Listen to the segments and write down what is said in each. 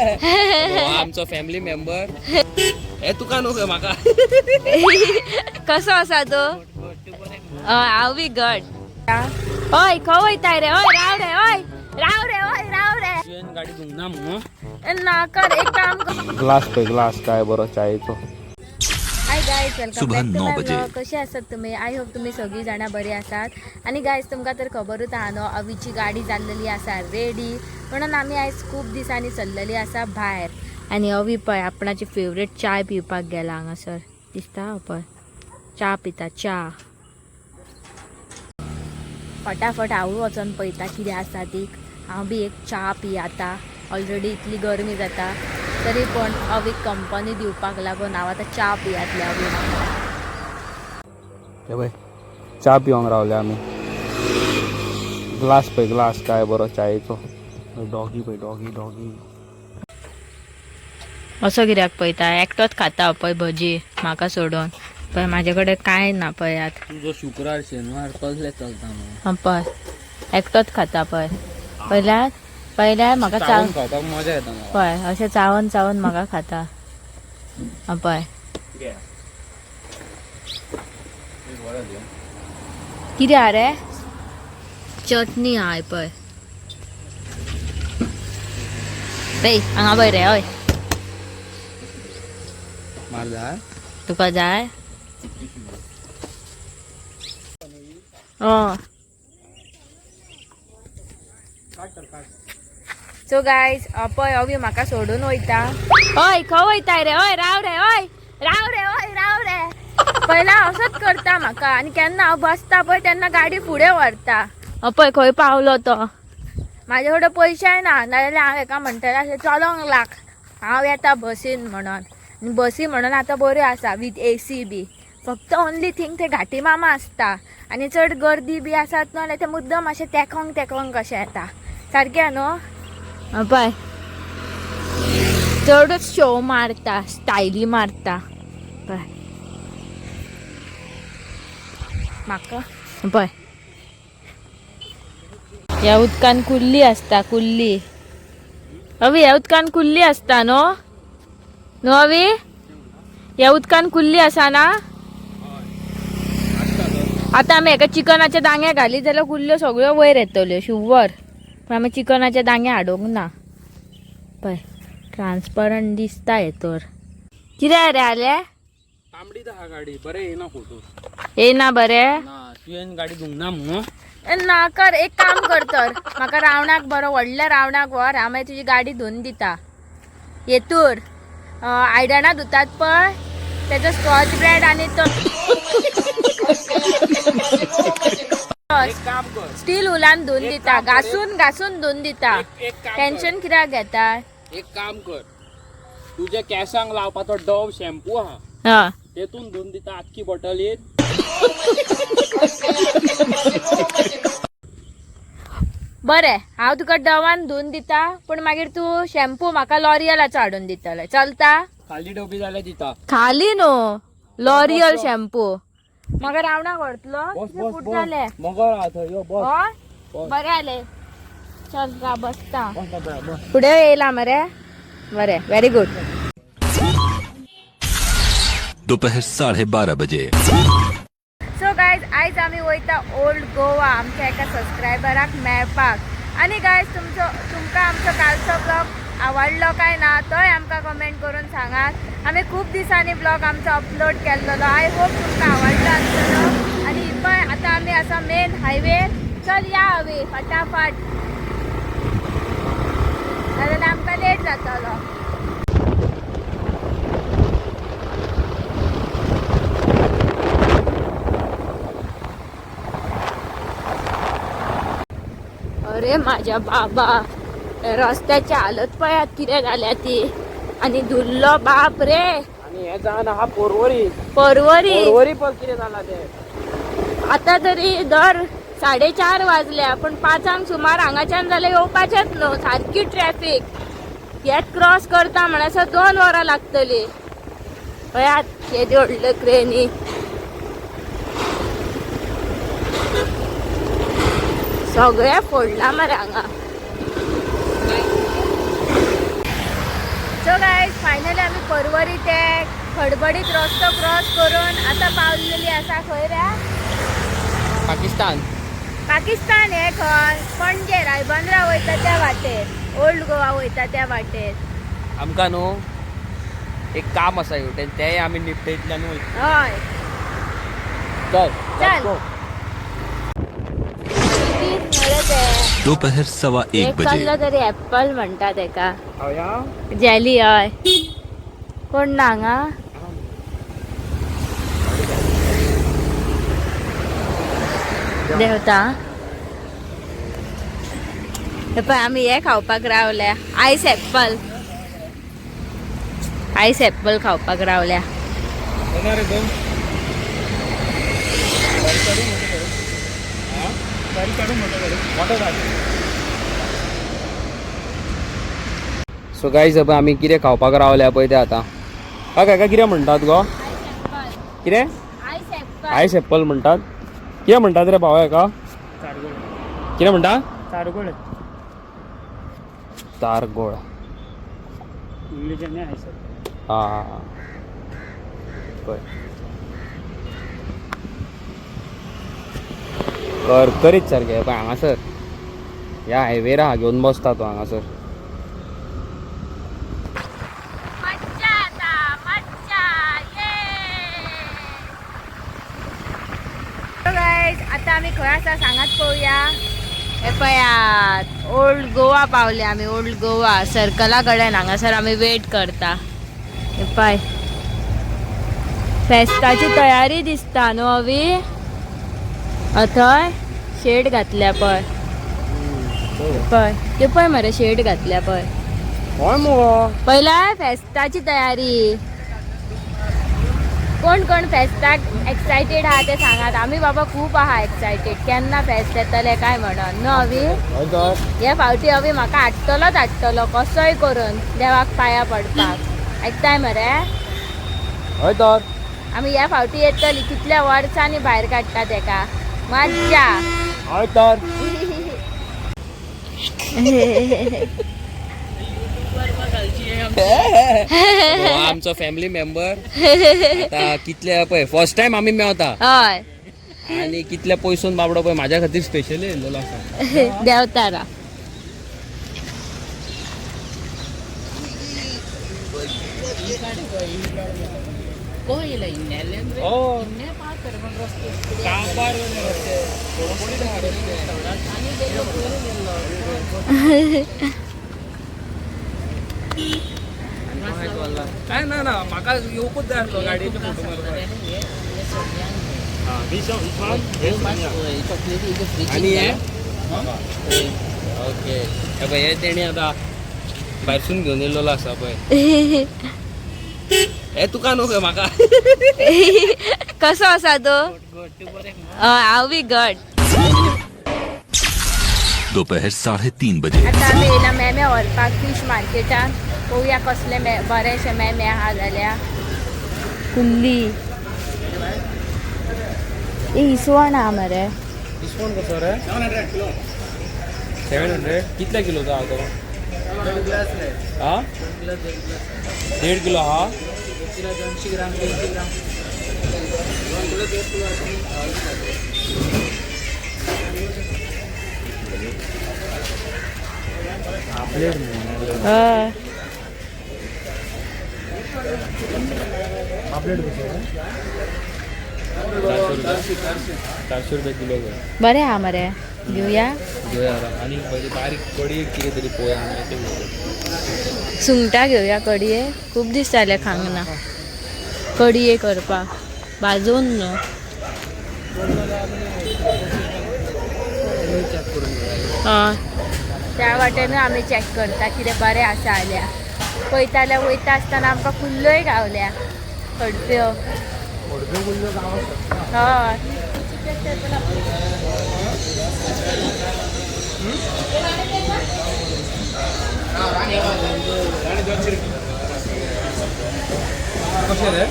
आमचो family member. हे तुका न्हू म्हाका. कसो आसा तो? हांव बी घट. हय, खंय वयताय रे? हय, राव रे, हय राव रे, हय राव रे. तुवें गाडी धुवंक ना मगो? ना कर, एक काम कर. ग्लास पळय, ग्लास काय बरो चायेचो. हाय गायज, welcome सुबह बॅक टू 9 my बजे. ब्लॉग. कशी आसात तुम्ही? I hope तुम्ही सगळी जाणां बरी आसात. आनी गायज, तुमकां तर खबरूच आहा न्हू, अवीची गाडी जाल्लेली आसा रेडी म्हणून आमी आयज खूब दिसांनी चल्लेली आसा भायर. आनी अवी पळय आपणाची फेवरेट चाय पिवपाक गेला. हांगासर दिसता पळय, च्या पिता च्या. फटाफट हांवूय वचोन पळयता कितें आसा ती. हांव बी एक च्या पियाता. ऑलरेडी इतली गरमी जाता तरी पण अवीक कंपनी दिवपाक लागून हांव आतां च्या पियातलें अवी वांगडा. हे पळय, च्या पिवंक रावले आमी. ग्लास पळय, ग्लास काय बरो चायेचो. डॉगी पळय, डॉगी डॉगी. असो कित्याक पळयता? एकटोच खाता पळय भजी म्हाका सोडून. पळय, म्हाजे कडेन कांय ना पळयात. तुजो शुक्रार शेनवार कसले चलता न्हू? पळय, एकटोच खाता पळय. पयल्यार पयल्यार म्हाका चाव चावून खावपाक मजा येता म्हाका. पळय, अशें चावून चावून म्हाका खाता. पळय. कितें आहा रे? चटणी आहा पळय. पळय हांगा पळय रे. हय. मार जाय. तुका जाय? हय. सो गायज, पळय अवी म्हाका सोडून वयता. हय, खंय वयताय रे? हय राव रे, हय राव रे, हय राव रे. पयला असोच करता म्हाका. आनी केन्ना हांव बसता पळय तेन्ना गाडी फुडें व्हरता. पळय खंय पावलो तो. म्हाजे कडेन पयशेय ना, नाजाल्यार हांव हेका म्हणटलें अशें चलोंक लाग, हांव येता बसीन म्हणून. आनी बसी म्हणून आतां बऱ्यो आसा विथ एसी बी. फक्त ओनली थिंग ते घाटी मामा आसता आनी चड गर्दी बी आसात न्हू जाल्यार ते मुद्दम अशें तेकोंक तेकोंक कशें येता सारकें न्हू. पळय, चडूच शो मारता, स्टायली मारता पळय म्हाका. पळय, ह्या उदकान कुल्ली आसता, कुल्ली. अवी, ह्या उदकान कुल्ली आसता न्हू? न्हू अवी, ह्या उदकान कुल्ली आसा ना? आतां आमी हेका चिकनाचे दांगे घाली जाल्यार कुल्ल्यो सगळ्यो वयर येतल्यो शुवर. पूण आमी चिकनाचे दांगे हाडूंक ना. पळय, ट्रान्सपरंट दिसता हे तर. कितें रे आले? तांबडी आहा गाडी, बरें येना फोटो. येना बरें? ना, तुवें गाडी धुवंक ना मगो? ना कर, एक काम कर तर, म्हाका रावणाक बरो व्हडल्या रावणाक व्हर, हांव मागीर तुजी गाडी धुवन दिता. हेतूर आयदनां धुतात पळय तेजो स्कॉच ब्रायट आनी तो एक काम कर. स्टील उलान धुवन एक दिता. काम कर, घासून घासून धुवन दिता. एक काम कर. टेन्शन कित्याक घेता? एक काम कर, तुझ्या केसांक लावपाचो डव शॅम्पू आहा, हय. तेतून धुवन दिता आख्खी बॉटलीत. बरें, हांव तुका डवान धुवन दिता, पूण मागीर तूं शॅम्पू म्हाका लॉरियलाचो हाडून दितलें, चलता? खाली डबी जाल्यार दिता. खाली न्हू, लॉरियल शॅम्पू. म्हाका रावणाक व्हरतलो? बस. कितें बस. फूट बस. जालें? मगर आहा थंय, यो बस. हय. बस. बरें जालें, चल रा बसता. बस बाबा, बस. फुडें येयला मरे, बरें, व्हेरी गुड. दोपहर 12:30 बजे. सो गायज, आयज आमी वयता ओल्ड गोवा आमच्या एका सबस्क्रायबराक मेळपाक. आनी गायज, तुमचो तुमकां आमचो कालचो ब्लॉग आवडलो काय ना तोय आमकां कमेंट करून सांगात. आमी खूब दिसांनी ब्लॉग आमचो अपलोड केल्लो. I hope तुमकां आवडलो आसतलो. आनी पळय, आतां आमी आसा मेन हायवेर. चल या हवी फटाफट, नाजाल्यार आमकां लेट जातलो. अरे माझ्या बाबा, रस्त्याची हालत पळयात कितें जाल्या ती. आनी धुल्लो, बाप रे. आणि हे जावन आहा पोरवरी. परवरी. पोरवरी पळय कितें जाला ते. आता तरी दर 4:30 वाजल्या, पण 5 सुमार हांगाच्यान जाल्यार येवपाचेच न्हू. सारकी ट्रॅफिक. हेच क्रॉस करता म्हणसर 2 वरां लागतली. पळयात केदी व्हडल्यो क्रेनी. सगळें फोडलां मरे हांगा. खडबडीत रस्तो क्रॉस करून आता पावलेली आसा खंय रे? पाकिस्तान. पाकिस्तान हे खंय? पणजे रायबंदरा वयता त्या वाटेर, ओल्ड गोवा वयता त्या वाटेर. आमकां न्हू एक काम आसा हेवटेन, तेंय आमी निपटयतल्यान वयता. हय. चल. चल. मरे ते दोपहर 1:15 एक बजे. कसलो तरी एप्पल म्हणटा तेका, जेली. हय, कोण ना हांगा? देवता. हे पळय, आमी हे खावपाक रावल्या, आयस एप्पल. आयस एप्पल खावपाक रावल्या. सो गायज, अब आमी कितें खावपाक रावल्या पळय तें आतां. हय काका, कितें म्हणटात गो? कितें? आयस एप्पल. आयस एप्पल म्हणटात? कितें म्हणटात रे भावा हेका? कितें म्हणटा? तारगोळ. तारगोळ. इंग्लिशांनी आयस. हां, पळय, करकरीत सारकें. पळय हांगासर ह्या हायवेर हा घेवन बसता तो हांगासर. मज्जा आता, मज्जा. ये गायज, आता आमी खंय आसा सांगात पळोवया. हे पळयात, ओल्ड गोवा पावले आमी. ओल्ड गोवा सर्कला कडेन हांगासर आमी वेट करता. हे पळय, फेस्ताची तयारी दिसता न्हू अवी. अथंय शेड घातल्या पळय. पळय ते पळय मरे, शेड घातल्या पळय. हय मुगो. पयला फेस्ताची तयारी. कोण कोण फेस्ताक एक्सायटेड आहा ते सांगात. आमी बाबा खूब आहा एक्सायटेड, केन्ना फेस्त येतले काय म्हणून. न्हू अवी? हय तर. हे फावटी अवी म्हाका हाडटलोच हाडटलो कसोय करून देवाक पाया पडपाक. आयकताय मरे? हय तर. आमी ह्या फावटी येतली. कितल्या वर्सांनी भायर काडटा तेका. मज्जा. हय तर. आमचो फॅमिली मेंबर आता कितले पळय फर्स्ट टायम आमी मेवता. हय. आनी कितले पयसून बाबडो पळय माझ्या खातीर स्पेशली येयल्लो आसा. देवतारा. काय ना ना, म्हाका येवकूच जाय आसलो गाडयेचे फोटो मारपाक. आनी हे ओके, हे पळय, हे तेणी आतां भायरसून घेवन येयल्लो आसा पळय. हे तुका न्हू गो, म्हाका. कसो आसा तो? हय, हांव बी घट. दोपहर 3:30 बजे. आता आमी येयला मेमे व्हरपाक फिश मार्केटान. पळोवया कसले मे बरेशे मेमे आहा जाल्यार. कुल्ली ए इसवण आहा मरे. इसवण कसो रे? 700. कितले किलोचो आहा तो? हा, 1.5 किलो आहा. हय. 400 रुपया, 400 रुपया किलो गो. बरें आहा मरे, घेवया. घेवया आनी बरी बारीक कडी कितें तरी पळोवया आमी तें घेवया. सुंगटां घेवया कडये. खूब दीस जाले खावंक ना कडये करपाक, भाजून न्हू. हय, त्या वाटेनूय आमी चॅक करता कितें बरें आसा जाल्यार. पळयताल्या वयता आसतना आमकां कुल्ल्योय गावल्या, खडप्यो. हय. कशें रे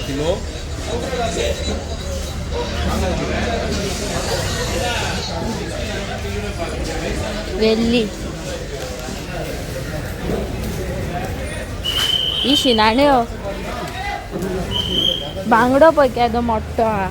किलो? वेल्ली. ही शिनाण्यो बांगडो पळय केदो मोठो हा.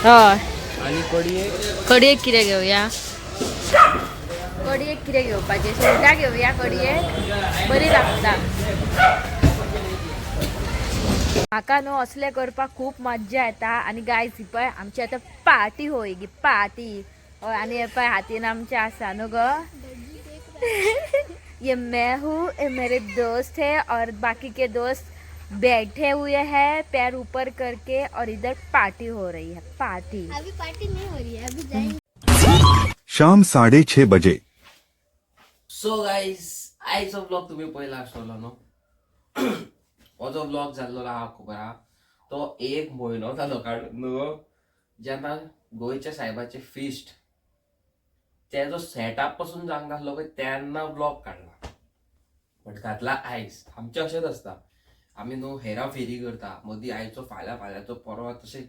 हय. आनी कडये. कडयेक कितें घेवया? कडयेक कितें घेवपाचें? सुंगटां घेवया, कडयेक बरी लागता. म्हाका न्हू असलें करपाक खूब मज्जा येता. आनी गायज, ही पळय आमची आतां पार्टी होयगी पार्टी. हय, आनी हे पळय हातीन आमचें आसा न्हू गो. ये मैं हूँ, ये मेरे दोस्त है और बाकी के दोस्त बैठे हुए हैं पैर ऊपर करके और इधर पार्टी हो रही है, पार्टी. अभी पार्टी नहीं हो रही है, अभी जाएंगे. शाम 6:30 बजे. सो गायज, आयचो ब्लॉग तुमी पळयला आसतलो न्हू. हो जो ब्लॉग जाल्लो आहा खबर आहा, तो एक म्हयनो जालो काडून न्हू. जेन्ना गोंयच्या सायबाचे फिस्ट तेजो सेटअप पासून जावंक नासलो पळय तेन्ना ब्लॉग काडला, बट घातला आयज. आमचें अशेंच आसता, आमी न्हू हेराफेरी करता मदीं, आयचो फाल्यां, फाल्यांचो परवां, तशें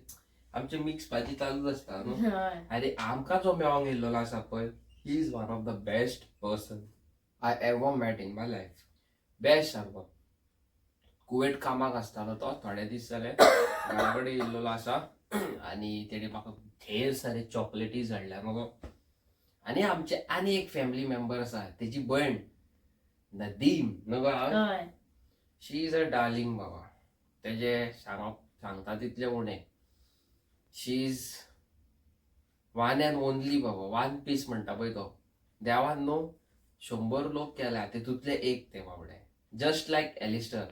आमचें मिक्स भाजी चालूच आसता न्हू. आनी आमकां जो मेळोंक येयल्लो आसा पळय, he is one of the best person I ever met in my life. Best सारको. कुवेट कामाक आसतालो तो, थोडे दीस जाले घरा कडेन येयल्लो आसा आनी तेणी म्हाका ढेर सारे चॉकलेटी हाडल्या मगो. आनी आमचे आनी एक फॅमिली मेंबर आसा, तेजी भयण नदीम न्हू गो. She is a darling बाबा. तेजे सांगप सांगता तितलें उणें. She is one and only बाबा, वन पीस म्हणटा पळय तो. देवान न्हू 100 लोक केल्या तितूंतले एक ते बाबडे. जस्ट लायक एलिस्टर,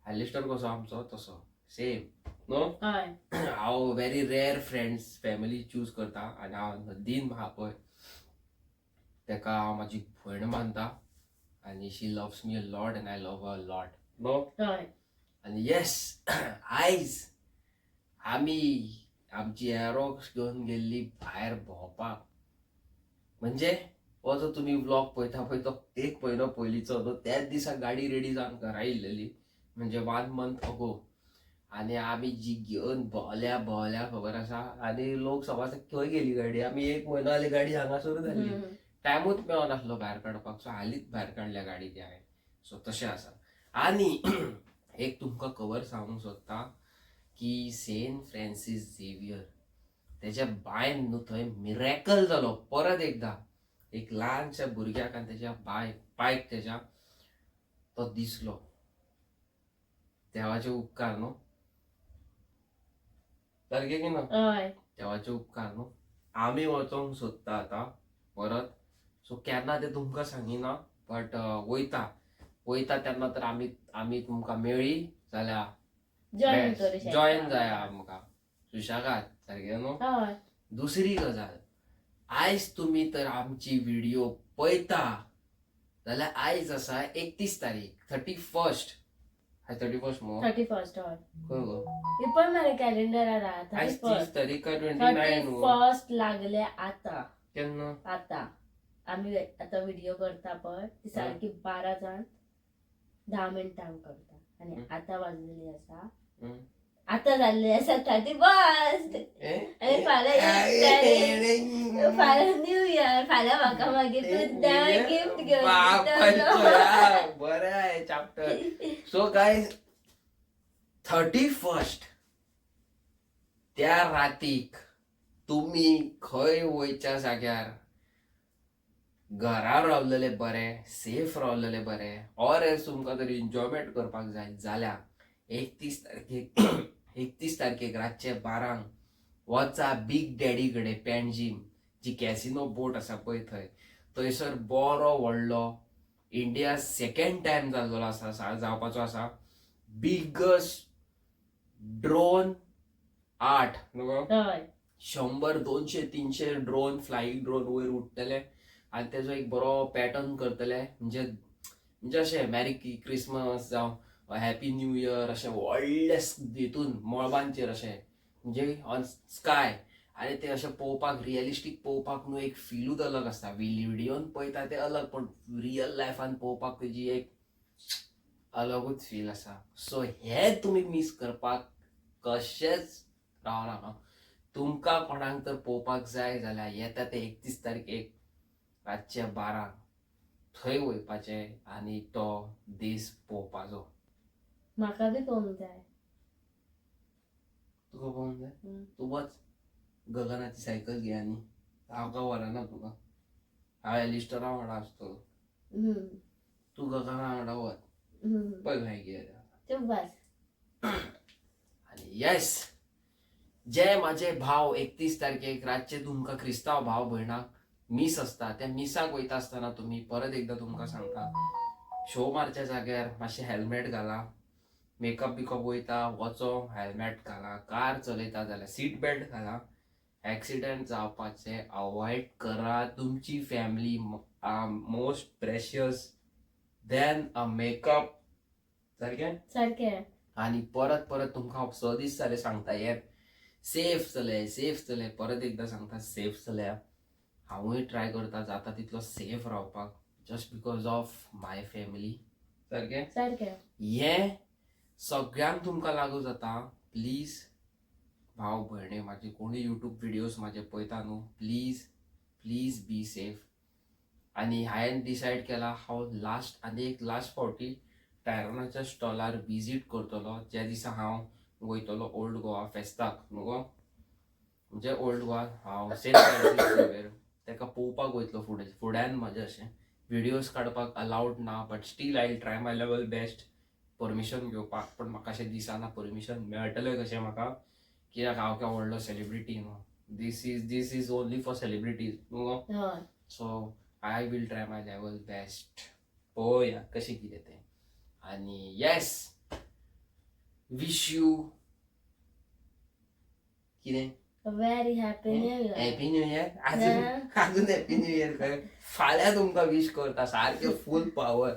एलिस्टर कसो आमचो तसो सेम न्हू. हांव very rare friends family choose करता आनी हांव नदीन आहा पळय तेका हांव म्हाजी भयण मानता आनी she loves me a lot and I love a lot न्हू. आनी येस, आयज आमी आमची एरोक्स घेवन गेल्ली भायर भोंवपाक. म्हणजे हो जो तुमी व्लॉग पळयता पळय तो एक म्हयनो पयलींचो, तो त्याच दिसा गाडी रेडी जावन घरा येयल्लेली, म्हणजे वन मंथ अगो. आनी आमी जी घेवन भोंवल्या भोंवल्या खबर आसा. आनी लोक समज खंय गेली गाडी, आमी एक म्हयनो जाली गाडी हांगासर जाल्ली, टायमूच मेळनासलो भायर काडपाक. सो हालींच भायर काडल्या गाडी ती हांवें. सो तशें आसा. आनी एक तुमकां खबर सांगूंक सोदता की सेंट फ्रांसीस झेवियर तेज्या बायन न्हू थंय मिरेकल जालो परत एकदां. एक ल्हानशा भुरग्याक आनी तेज्या बायक तेज्या तो दिसलो. देवाचे उपकार न्हू, सारकें की ना? देवाचे उपकार न्हू. आमी वचोंक सोदता आतां परत, सो केन्ना तें तुमकां सांगिना, बट वयता वयता तेन्ना तर आमी आमी तुमकां मेळ्ळी जाल्यार जॉयन जाया आमकां सुशेगाद, सारकें न्हू. दुसरी गजाल, आयज तुमी तर आमची व्हिडिओ पळयता जाल्यार आयज आसा 31 तारीख, 31. आयज 31 मगो? 31 हय. खंय गो? हे पळय मरे कॅलेंडरार. आयज 31. 30 तारीख काय थर्टी 29 गो? फर्स्ट लागले आता. केन्ना? आता आमी आता व्हिडिओ करता पळय ती सारकी 12 जाण 10 मिनटांक करता आनी आता वाजलेली आसा. आता जाल्ली आसा 31. आनी फाल्यां 1 तारीख, फाल्यां न्यू इयर. फाल्यां म्हाका मागीर तूं गिफ्ट घेवन दितलो. बरें आहे चॅप्टर. सो गायज, 31 त्या रातीक तुमी खंय वयच्या जाग्यार घरा रावलेले बरें, सेफ रावलेले बरें. ऑर एल्स तुमकां जर एन्जॉयमेंट करपाक जाय जाल्यार 31 तारखेक, 31 तारखेक रातचे 12ंक वचा बीग डॅडी कडेन पेणजीम, जी कॅसिनो बोट आसा पळय थंय. थंयसर बरो व्हडलो इंडिया सेकंड टायम जाल्लो आसा, जावपाचो आसा, बिगस्ट ड्रोन आर्ट न्हू. 100, 200, 300 ड्रोन, फ्लायींग ड्रोन वयर उडटले आनी तेजो एक बरो पॅटर्न करतले. म्हणजे म्हणजे अशें मॅरी क्रिसमस जावं हॅपी न्यू इयर अशें व्हडले हितून मळबांचेर अशें, म्हणजे ऑन स्काय. आनी ते अशें पळोवपाक, रियलिस्टीक पळोवपाक न्हू एक फिलूच अलग आसता. व्हिडियोन पळयता ते अलग, पण रियल लायफान पळोवपाक तेजी एक अलगूच फील आसा. सो हे तुमी मीस करपाक कशेंच रावनाका. तुमकां कोणाक तर पळोवपाक जाय जाल्यार येता ते 31 तारखेक रातचे 12 थंय वयपाचें आनी तो दीस पळोवपाचो. म्हाका बी पळोवंक जाय. तुका पळोवंक जाय? तूं वच, गगनाची सायकल घे आनी हांव काय व्हरना तुका, हांव एलिस्टरा वांगडा आसतलो. तूं गगना वांगडा वच, पळय मागीर कितें जाता. चूप बस. आनी येस, जे माझे भाव 31 तारखेक रातचे तुमकां क्रिस्तांव भाव भयणाक मीस आसता, त्या मिसाक वयता आसतना तुमी परत एकदां तुमकां सांगता, शो मारच्या जाग्यार मातशें हेल्मेट घाला, मेकअप बिकअप वयता वचो हेल्मेट घाला, कार चलयता जाल्यार सीट बेल्ट घाला, एक्सिडंट जावपाचे अवॉयड करा. तुमची family most precious than a makeup. सारकें? सारकें. आनी परत परत तुमकां हांव 6 दीस जाले सांगता, हे सेफ चलय, सेफ चलय, परत एकदां सांगता सेफ चलया. हांवूय ट्राय करता जाता तितलो सेफ रावपाक, just because of my family. सारकें? सारकें. हें सगळ्यांक तुमकां लागू जाता. प्लीज भाव भयणी म्हाजे कोणी युट्यूब विडियोज म्हाजे पळयता न्हू, प्लीज प्लीज बी सेफ. आनी हांवें डिसायड केला हांव लास्ट आनी एक लास्ट फावटी टायरोनाच्या स्टॉलार विजीट करतलो, ज्या दिसा हांव वयतलो ओल्ड गोवा फेस्ताक न्हू गो, म्हणजे ओल्ड गोवा हांव सेंट फ्रांसीस झेवियर ताका पळोवपाक वयतलो फुडें फुड्यान. म्हजें अशें विडियोज काडपाक अलावड ना, but still I try my level best permission घेवपाक, पण म्हाका अशें दिसना परमिशन मेळटलें कशें म्हाका, कित्याक हांव काय व्हडलो सेलिब्रिटी न्हू. This is only for celebrities न्हू गो. हय. So I will try my level best, पळोवया कशें कितें तें. आनी येस, विश you कितें? Very happy new year. Happy new year. अजून अजून हॅपी न्यू इयर खंय, फाल्यां तुमकां विश करता सारकें फूल पावर,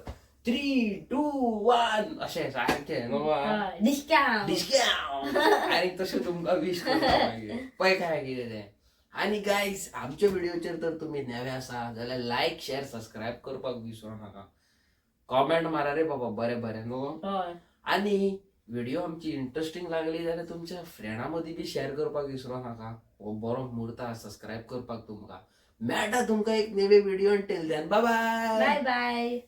3 2 1 अशें सारकें न्हू? हय, डिस्काउंट. डिस्काउंट. आनी तशें तुमकां विश करता मागीर, पळय काय कितें तें. आनी गायज, आमच्या व्हिडिओचेर तर तुमी नवे आसा जाल्यार लायक शेअर सबस्क्रायब करपाक विसरू नाका, कॉमेंट मारा रे बाबा बरें बरें न्हू. हय. आनी व्हिडिओ आमची इंट्रस्टींग लागली जाल्यार तुमच्या फ्रेंडा मदीं बी शेअर करपाक विसरू नाका. हो बरो मुर्ता सबस्क्रायब करपाक तुमकां. मेळटा तुमकां एक नवे video, till then bye. Bye bye.